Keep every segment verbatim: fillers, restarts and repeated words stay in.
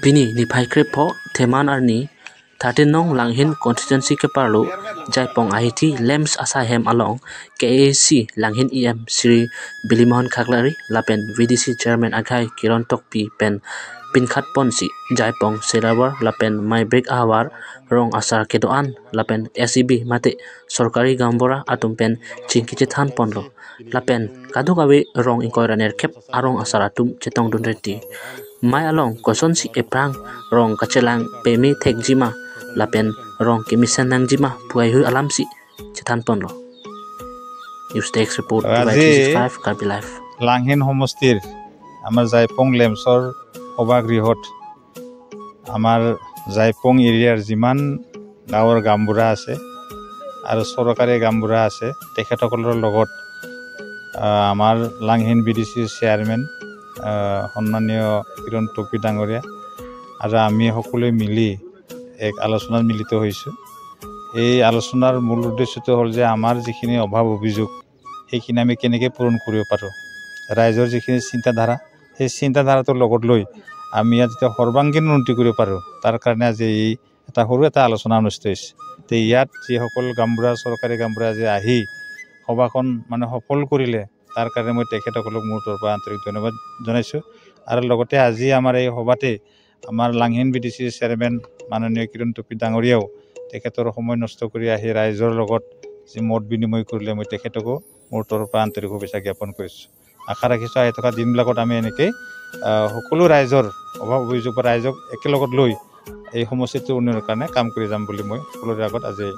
Pini niphai krepho Theman arni thirteen nong Langhin constituency keparlo Jaipong ahithi Lamps asaihem along K A A C Langhin E M Shri Bilimohan Khaklari lapen V D C chairman akhai Kiron Tokbi pen pinkhat ponsi Jaipong Selabar lapen Maibrik ahavar rong asar kedo-an lapen S E B mate sorkari gaonbura atum pen chingki chethan ponlo. Lapen kadokave rong ingkoi ra nerkep arong asar atum chetongdun reti. Mai along kosonsi ephrang rong kachelang peme thekjima lapen rong kemesen nangjima pu haihui alamsi chethan ponlo. News Desk Report, আজি Dubai three six five Karbi Live. Langhin সমষ্টিৰ আমাৰ জাইপং লেমছৰ সভাগৃহত আমাৰ জাইপং এৰিয়াৰ যিমান গাঁৱৰ গাঁওবুঢ়া আছে আৰু চৰকাৰী গাঁওবুঢ়া আছে, তেখেতসকলৰ লগত, আহ, আমাৰ লাংহিন বি ডি চিৰ চেয়াৰমেন, আহ, সন্মানীয় কিৰণ টকবি ডাঙৰীয়া আৰু আমি সকলোৱে মিলি এক আলোচনাত মিলিত হৈছোঁ। এই আলোচনাৰ মূল উদ্দেশ্যটো হ'ল যে আমাৰ যিখিনি অভাৱ অভিযোগ, সেইখিনি আমি কেনেকৈ পূৰণ কৰিব পাৰোঁ, ৰাইজৰ যিখিনি চিন্তাধাৰা, সেই চিন্তাধাৰাটোৰ লগত লৈ আমি ইয়াত যাতে সৰ্বাংগীন উন্নতি কৰিব পাৰোঁ, তাৰ কাৰণে আজি এই এটা সৰু এটা আলোচনা অনুষ্ঠিত হৈছে। তে ইয়াত যিসকল গাঁওবুঢ়া, চৰকাৰী গাঁওবুঢ়া আজি আহি সভাখন মানে সফল কৰিলে, তাৰ কাৰণে মই তেখেতসকলক মোৰ তৰফৰ পৰা আন্তৰিক ধন্যবাদ জনাইছোঁ। আৰু লগতে আজি আমাৰ এই সভাতে আমাৰ লাংহিন বি ডি চিৰ চেয়াৰমেন মাননীয় কিৰণ টকবি ডাঙৰীয়াও তেখেতৰ সময় নষ্ট কৰি আহি ৰাইজৰ লগত যি মত বিনিময় কৰিলে, মই তেখেতকো মোৰ তৰফৰ পৰা আন্তৰিক শুভেচ্ছা জ্ঞাপন কৰিছোঁ। আশা ৰাখিছোঁ আহি থকা দিনবিলাকত আমি এনেকেই, আহ, সকলো ৰাইজৰ অভাৱ অভিযোগ বা ৰাইজক একেলগত লৈ এই সমষ্টিটোৰ উন্নয়নৰ কাৰণে কাম কৰি যাম বুলি মই সকলোৰে আগত আজি,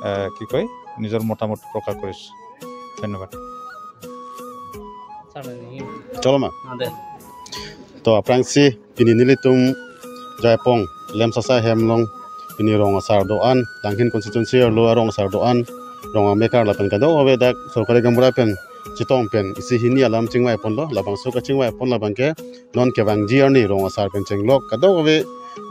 আহ, কি কয়, নিজৰ মতামত প্ৰকাশ কৰিছোঁ। ধন্যবাদ। Chalo ma. To aphrangsi pini nelitum Jaipong Lamps asaihem along pini rong asar do-an, Langhin constituency arlo arong asar do-an, rong amekar lapen kadokave dak sorkari gaonbura pen chetong pen isi hini alam chingvai ponlo. Labangso kachingvai pon labang ke non kevangji arni rong asar pen chenglok, kadokave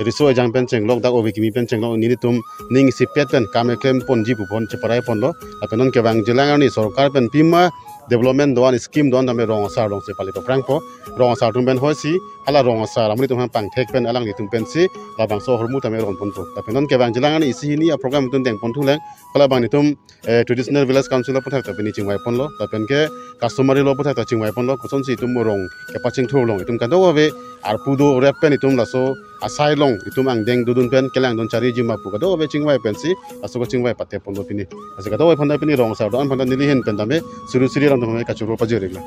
riso ejang pen chenglok, dak ove kimi pen chenglok, nelitum ning isipet pen kam eklem ponji pu pon cheparai ponlo. Lapen non kevangjilang arni sorkar pen pima development do-an, scheme do-an tame rong asar alongsi pali paphrangpo. Rong asar atum pen hoisi hala rong asar amonit atum aphan pangthek pen alanglitum pensi labangso ahormu tame ron ponpo. Lapen non kevangjilang arni isi hini a-program atum deng pon thuleng, halabang nelitum, eh, traditional village council aputhak ta pini chingvai ponlo, lapen ke customary law aputhak ta chingvai ponlo, kosonsi itum rong kepachingthur along itum kadokave arpu do rep pen itum laso asai along itum angdeng dodun pen kelangdun charlijima pu kadokave chingvai pensi laso kachingvai pate ponlo pini. Lasi kadokave aphan ta pini rong asar do-an aphan ta neli ahin pen tame suri suri alam tame kachoro pajir-iklo.